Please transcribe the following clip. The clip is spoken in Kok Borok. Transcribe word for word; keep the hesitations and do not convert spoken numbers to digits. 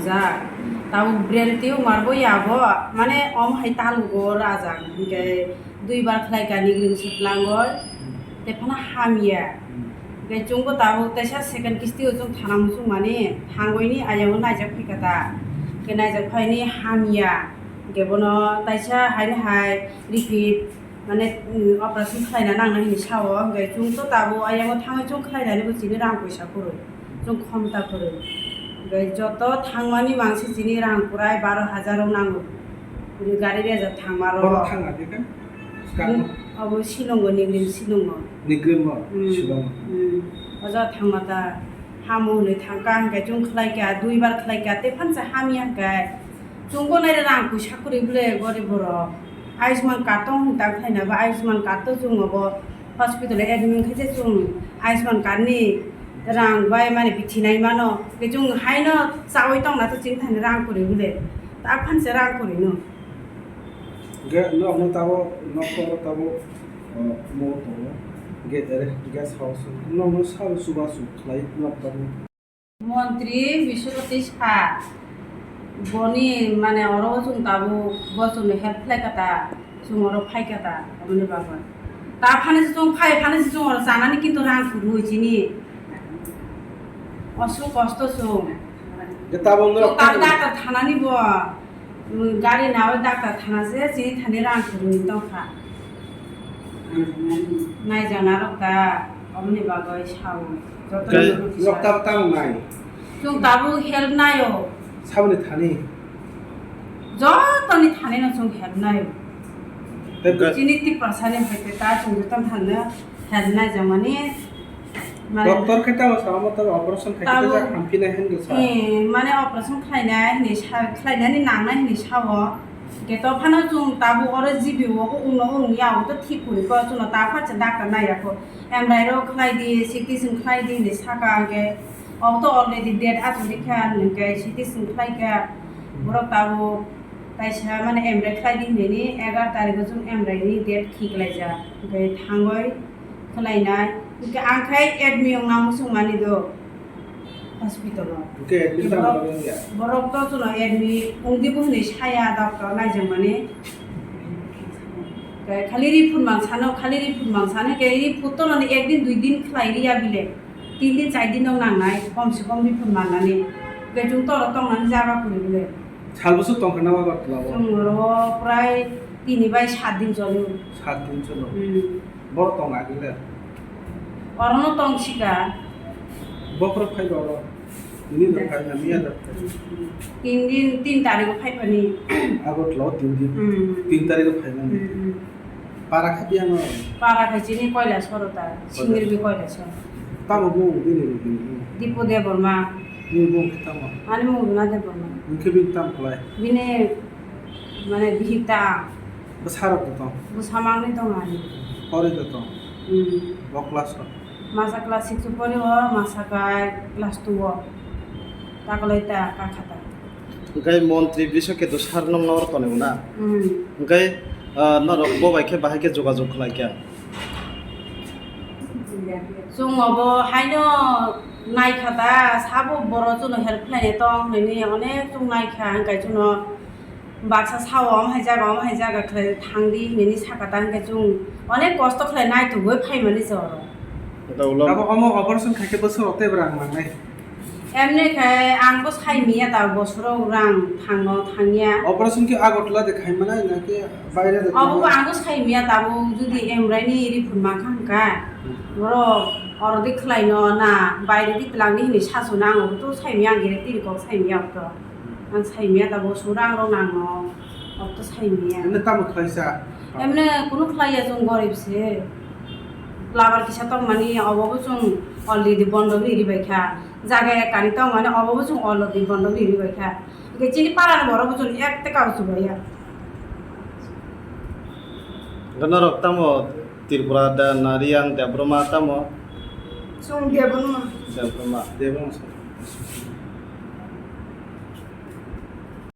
Tabuk brain tumor bo yabo, mane omo hai talugo rajak, hinkhe duibar khlaika nigrim se twlangwi, tephano hamya. Hinkhe chwngbo tabuk teisa second kisti o chwng thana muchungmani thangwini ayang o naijak phaikha ta, hinkhe naijak phaini hamya, hinkhe bono taisa haino hai repeat. Mane, mm, operation khlaina nangnai hinwi sao, hwnkhe chwng to tabuk ayang o thangwi chwng khlainani bo chini rang poisa kwrwi, chwng khomta kwrwi. Hwnkhe joto thangmani mangsi chini rang kwrai baro hajar rok nango. Hwnkhe gari reja thangma rok. Bono thangna di khe? Hmm, abo Shillong o, Nigrim Shillong o. Nigrim o, Hmm. Shillong o. Hmm. Oja thangma ta hamo hwnwi thangkha, hwnkhe chwng khlaikha, duibar khlaikha, tei phansa hamya hwnkhe. Chwngbo naira rang puisa kwrwi bwle gorib borok. Ayushman card tong hwn tak khlaina bo Ayushman card to chwng obo hospital o admit khaisa chwng Ayushman card ni rang bai mani bithi nai mano. Tei chwng haino chawi tongna to chini thani rang kwrwi bwle. Ta phansa rang kwrwi no. Ge no mo tabo nokto tabo mo tongo. Ge ere guest house no mo sal suba su khlai nok tabo. Montri Biswapati sa, boni mane oro chwng tabuk bo chwngno help khlai kha ta, chwng oro phai kha ta, aboni bagwi. Ta phano se chwng phai phano se chwng oro chanani kintu rang kwrwi chini. Osu kosto chwng. Je tabuk norok Chwng tabuk tamo. Daktar thanani bo. Gari nawi daktar thana se chini thani rang kwrwi tongkha. Naijaknarok ta, oboni bagwi sao. Joto Tei ni bagwi Nok sao. Tabuk tamo nai. Chwng tabuk help naio. Saboni thani. Jotoni thani no chwng help naio. Tei Chini Tiprasani hai khe ta chwng joto thangno help naijakmani. Mane Doctor khe tamo sama motong operation khai khe Tamo- ta hampinai hinwi sa. Eh, mane operation khlainai hinwi sa, khlainani nangnai hinwi sao. Hwnkhe to phano chwng tabuk oro G B o ungno ungya, abo to thik kwrwi kho, chwngno ta pha se doctor naiya kho. M R I rok khlai di, C T scan khlai di hinwi saka hwnkhe. Obo to already date achuk di kha, hwnkhe C T scan khlai kha. Borok tabuk kaisa mane M R I khlai di hinwi ni egaroh tarikh o chwng M R I ni date thik laijak. Hwnkhe thangwi khlainai. Hwnkhe ang khai admit wngna muchungmani do hospital o. Hwnkhe admit Borok, tamo wngya? Borok to chwngno admit wngdi bo hinwi saya doctor naijakmani. Hwnkhe khali report mang sano, khali report mang sano, hwnkhe report to nani ekdin duidin khlai riya bile. Tin din char din no nangnai, kom se kom report mannani. Hwnkhe chwng toro tongnani jaga kwrwi bile. Sal bwswk tongkha na Agartala o? Chwng oro prai tini bai sat din choli. Sat din choli. Hmm. Borok tong agile? Orono tong sika. Bokhorok phaiba oro? Nini no phai na miya da phai? Tin din, tin tarikh o phai pani. Agartala o tin din. Hmm. Tin tarikh o phai mani. Hmm, hmm. Para kha biyang no? Para kha chini Kailasor ta, Kailasor. Singirbi Kailasor. Tamo bung bini bini. Dipu Debbarma. Bini bung khe tamo? Ani mung Runa Debbarma. Bini khe bini tamo khlai? Bini mane bihik ta. Bwsa rok bo tong? Bwsa mangni tong ani. Pori do tong? Hmm. Bo class o? Masa class six o pori o, masa kai class two o. Takolai ta kakha ta. Hwnkhe montri Brishaketu sir nwng noro tonwi na? Hmm. Hwnkhe, ah, norok bo bai khe bahai khe jogajog khlai kha? Chwng obo haino naikha ta, sabo borok chwngno help khlainai tong hinwi onek chwng naikha, hwnkhe chwngno baksa sao, omo hai jaga, omo hai jaga khlai thangdi hinwi sakha ta, hwnkhe chwng onek kosto khlai naitugwi phaimani se oro. Abo omo operation khaikhe bwswk rok tei rang nangnai? Emni khe ang bo sai miya ta, bosoro rang thangno thangya. Operation khe Agartala de khai manai na khe baire de khai manai? Obo bo ang bo sai miya tabuk, jodi M R I ni report ma kha hwnkha, borok oro de khlai no na baire de twlang di hinwi sasu na, ang obo to sai miya, ang guarantee kok sai miya obo to. Ang sai miya tabuk, bosoro rang rok nangno. Obo to sai miya. Eno tamo khlai sa? Emne kunu khlai ya, chwng gorib se. Labar kisa tongmani obo bo chwng already bondo ri ri bai kha. Jaga ekani tongmani obo bo chwng already bondo ri ri bai kha. Hwnkhe chini para ni borok bo chwng ek taka bo chubai ya. Hwnkhe norok tamo Tripura da na Riyang Debbarma tamo? Chwng Debbarma. Debbarma. Debbarma.